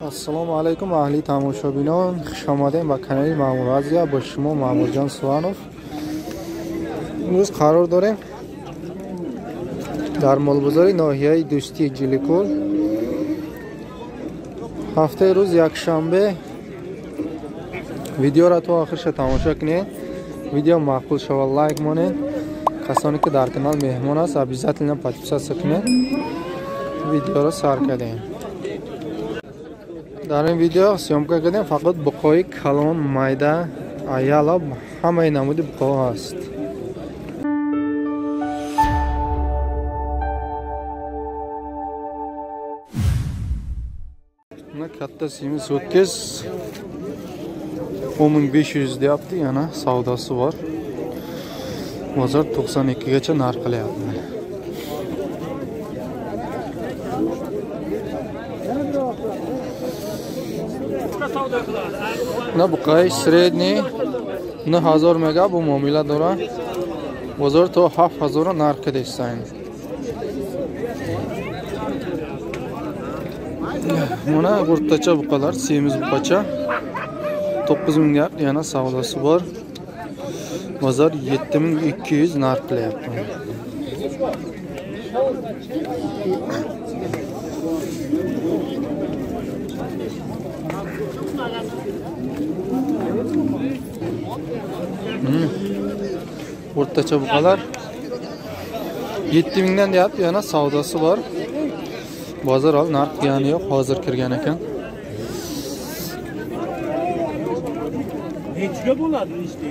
Ассалому алайкум аҳли тамошобинон, хуш омадем ба канали Маъмур Азия. Бо шумо Маъмурҷон Суванов. Имрӯз қарор дорем дар молбозори ноҳияи Дӯстии Ҷиликул. Ҳафтаи рӯз якшанбе. Видеоро то охирша тамошо кунед. Видео маъқул шавад лайк монед. Касоне ки дар канал меҳмон аст, обязательно подписаться кунед. Видеоро сар кардем. Дар ин видео съёмка кардем фақат буқои калон, майда, аяла, ҳамаи намуди буқоҳо ҳаст. Mana katta semiz ho'kiz 10 500 deyapti, yana savdosi bor. Bozor 92 gacha narx qilyapti. На буқаи средний 9000 мега бу муомила дора. Бозор то 7000 нарх кардистанд. Mana o'rtacha buqalar, semiz buqacha 9000 deyapti, yana savdosi bor. Bozor 7200 narx qilyapti. O'rtacha buqalar 7000 dan deyapti, yana savdosi bor. Bozor hali narx degani yo'q, hozir kirgan ekan. Nechiga bo'ladi ishda?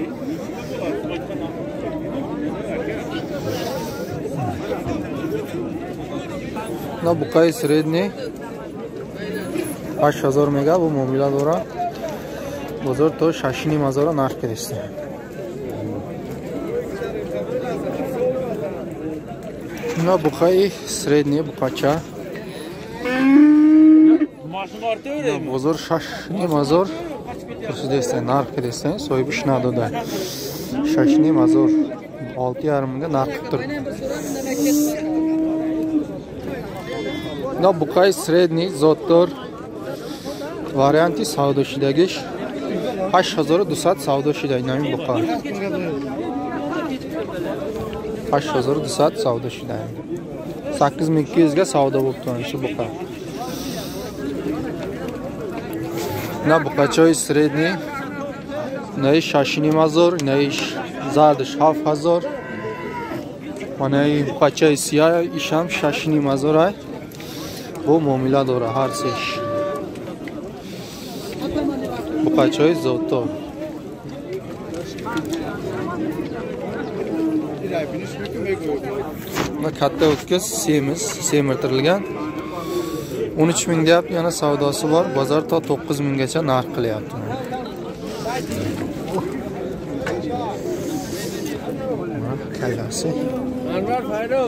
На буқаи средний 8000 мега бу муомила дора. Бозор то 6500 нарх кардист. На буқаи средний буқача бозор 6500 пурсидааст, нарх кардист, соҳибиш надода. 6500 6,5 mingga narx qilib turibdi. На буқаи средний зотдор варианти савдо шудагиш 8200 савдо шуда. Инами буқа 8200 савдо шуда. 8200 ga savdo bo'libdi shu buqa. На буқачаи средний наи 6500, наи зардаш 7000, манаи буқачаи сия ишам 6500 ай. Бо муомила дора ҳар сеш. Буқачаи зотдор. Mana katta o'tkiz semiz, semirtirilgan. 13 000 deyapti, yana savdosi bor. Bozor to 9000 gacha narx qilyapti. Mana kallasi. Anvar Fayro.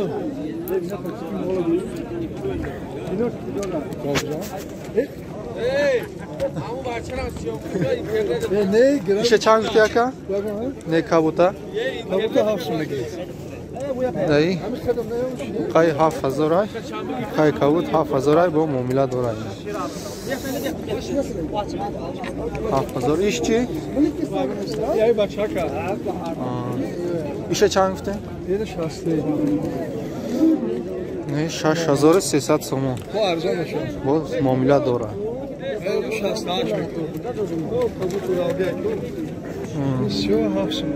Isha чанд гуфти ака? Не кабута? Кабута 7 мега. Дай. Қай 7000 ай. Қай кабут 7000 ай бо муомила дорад. 7000 иш чи? Яй бачака. Иша чанд гуфте? 60. Не 6300 сомон. Бо арзон мешавад. Бо муомила дорад. 68 мекунад. Кабут уралга. Всё 7.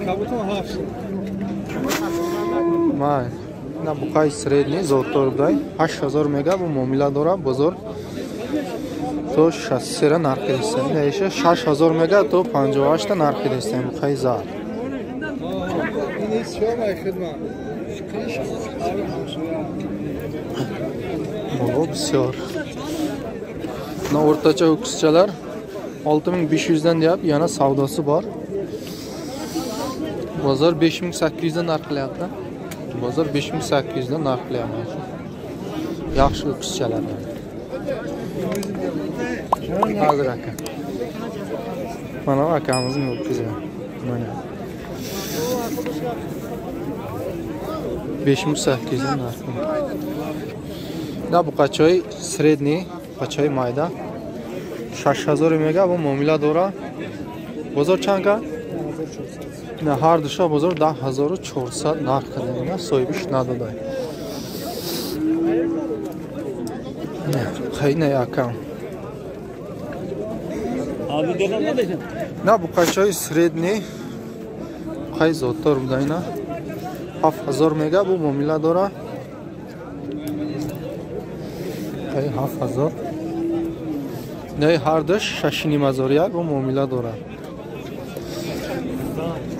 Кабутон 7. Май. На буқаи средний зотдор будай 8000 мега бо муомила дора. Бозор то 63 нарх кардистанд. Иша 6000 мега то 58 нарх кардистанд буқаи зард. Ин всё май хидмат. Моло бисёр. На o'rtacha ho'kizchalar 6500 dan deyapti, yana savdosi bor. Bozor 5800 dan narx qilyapti. Bozor 5800 dan narx qilyapti. Yaxshi ho'kizchalar. Hozir aka. Mana akamizning ho'kizi. Mana. 5800 dan narx. На буқачаи средний, буқачаи майда 6000 мега бо муомила дора. Бозор чанд ка? На ҳар душа бозор 10400 нарх карда, ина соҳибиш надодай. Хайна якам. На буқачаи средний, буқаи зоттор буда ина 7000 мега бо муомила дора. 7000. Не ҳар душ 6500 як бо муомила дора.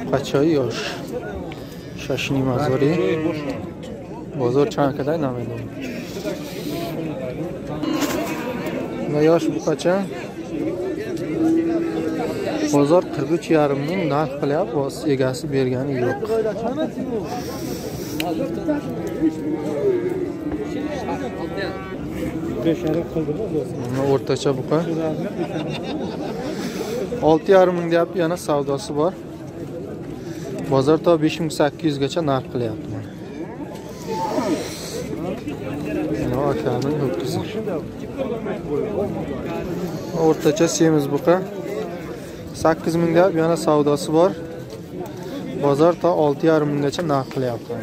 Буқачаи ёш 6500. Бозор чанд кадай намедонам. На ёш буқача bozor 43,5 ming narx qilyapti, egasi bergani yo'q. O'rtacha buqa 6,5 ming deyapti, yana savdosi bor. Bozor to 5800 gacha narx qilyapti mana. Mana akaning ho'kizi. O'rtacha semiz buqa 8 ming deyapti, yana savdosi bor. Bozor to 6,5 minggacha narx qilyapti.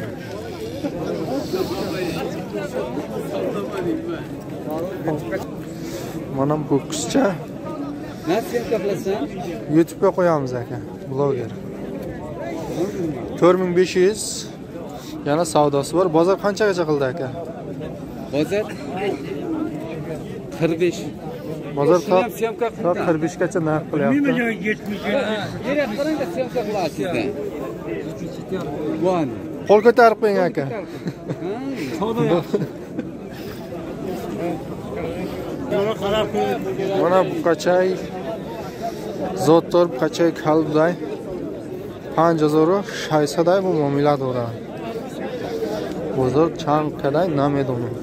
Mana bu ho'kizcha. YouTube'ga qo'yamiz aka, bloger. 4500 yana savdosi bor. Bozor qanchagacha qildi aka? Bozor 45. Bozor to 45 gacha narx qilyapti. Qo'l ko'tarib qo'ying aka. Mana buqachay zotdor buqachay kalbuday 5600 бо муомила дорад. Бозор чанд кадай намедонам.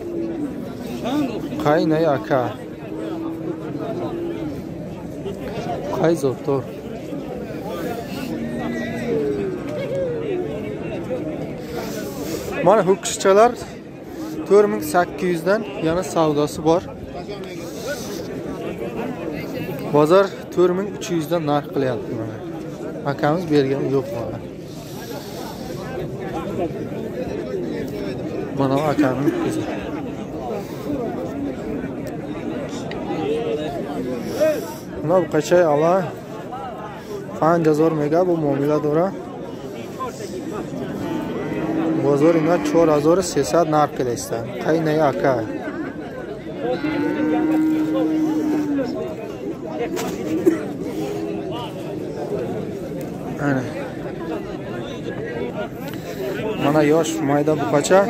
Қайнаи ака. Қай зотдор. Mana ho'kizchalar 4800 dan yana savdosi bor. Bozor 4300 dan narx qilyapti mana. Akamiz bergani yo'q mana. Mana akamning qizi. Mana bu qachay ala 5000 mega bu muomila dora. Bozor ina 4300 narx qilyapti. Qaynay aka. Ana. Mana yosh mayda buqacha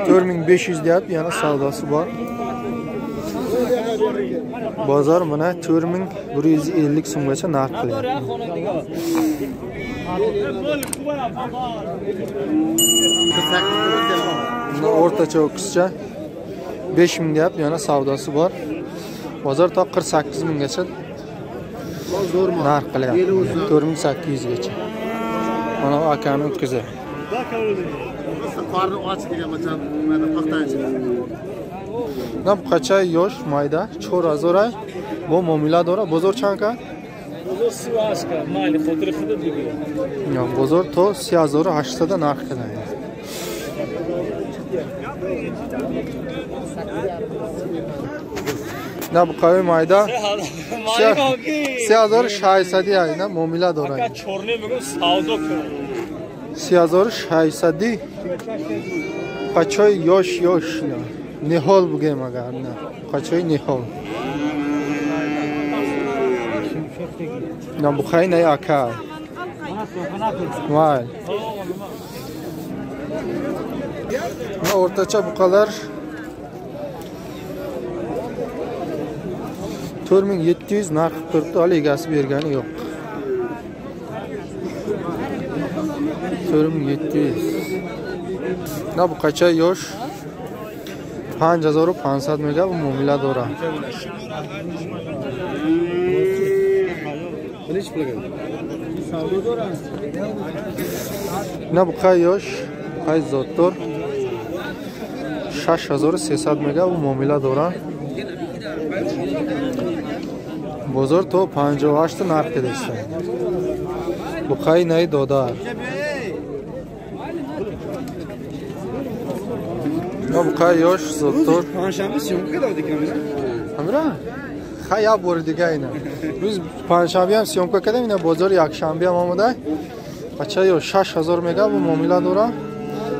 4500 deyapti, yana savdosi bor. Bozor mana 4150 so'mgacha narx qilyapti. Mana o'rtacha o'qizcha 5000 deyapti, yana savdosi bor. Bozor to 48 minggacha narx qilyapti. 4800 gacha. Mana akaning o'tkazi. Qorni och degan masalan, mana paxtanchi. На buqacha yosh mayda 4000 бо муомила дора. Бозор чанд ка? Бозор 38 ка, майли хотири худат бигир. Бозор то 3800 нарх qilyapti. На буқаи майда 3600 ина муомила дорад. Ака чорне мегӯ савдо кун. 3600 буқачои ёш ёш на. Ниҳол бугем агар на. Буқачои ниҳол. На буқаи на ака. Вай. На o'rtacha buqalar 4700 narx qilib turibdi, hali egasi bergani yo'q. 4700. На buqacha yosh 5500 mega bu muomila dora. На buqa yosh, buqa zotdor 6300 мега бу муомила дора. Бозор то 58 нарх кидаста. Буқаи наи додар. Буқаи ёш зоддор. Панҷшанбе съёмка кардӣ камера? Ҳамира? Хай як бори дига ина. Рӯз панҷшанбе ҳам съёмка кардем, ина бозори якшанбе ҳам омада. Бача ё 6000 мега бу муомила дора.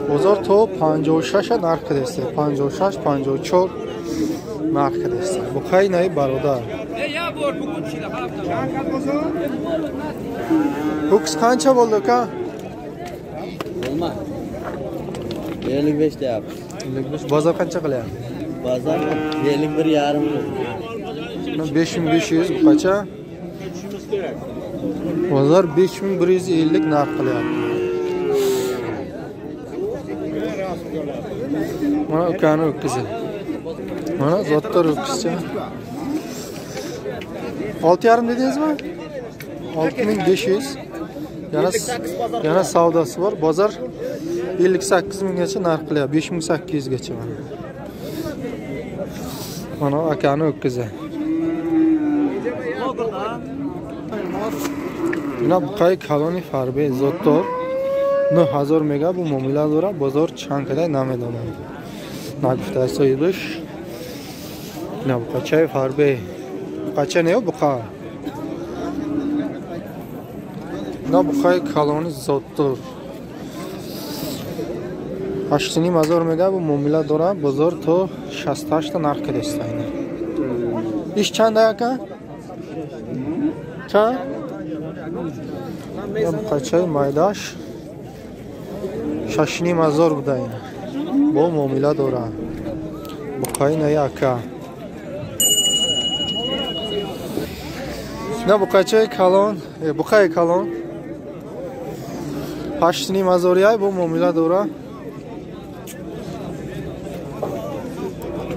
Бозор то 56 нарх кидаста. 56, 54 нарх кидаста. Буқаи наи бародар. Hukс qancha bo'ldi aka? Bo'lma. 55 deyapti. 55. Bozor qancha qilyapti? Bozor 51,5. 5500 buqacha. Bozor 5150 narx qilyapti. Mana ukani o'tkizi. Mana zotdor o'tkizcha. 6,5 dedingizmi? 6500. Yana savdosi bor. Bozor 58 minggacha narx qilyapti. 5800 gacha mana. Mana akani o'tkizi. Buna buqay kaloni farbe zotdor 9000 мега бу муомила дора. Бозор чанд кадай намедонам. Нагуфта соҳибаш. Ина буқачаи фарбе. Буқача не буқа. Ина буқаи калони зотдор 8500 мега бу муомила дора. Бозор то 68 та нарх кидаста ина. Иш чанд ака? Чанд? Ина буқачаи майдаш 6500 буда ина. Бо муомила дора. Буқаи наи ака. Ина буқачаи калон, буқаи калон 8500 яй бо муомила дора.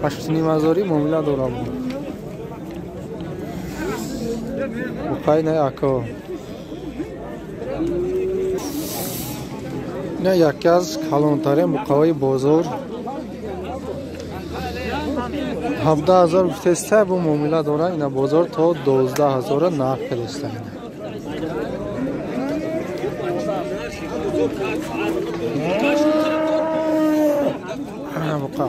8500 муомила дора. Буқаи наи ака. Ина яке аз калонтарин буқаҳои бозор 17000 гуфтеста бо муомила дора. Ина бозор то 12000 нарх кидаста. Ина буқа.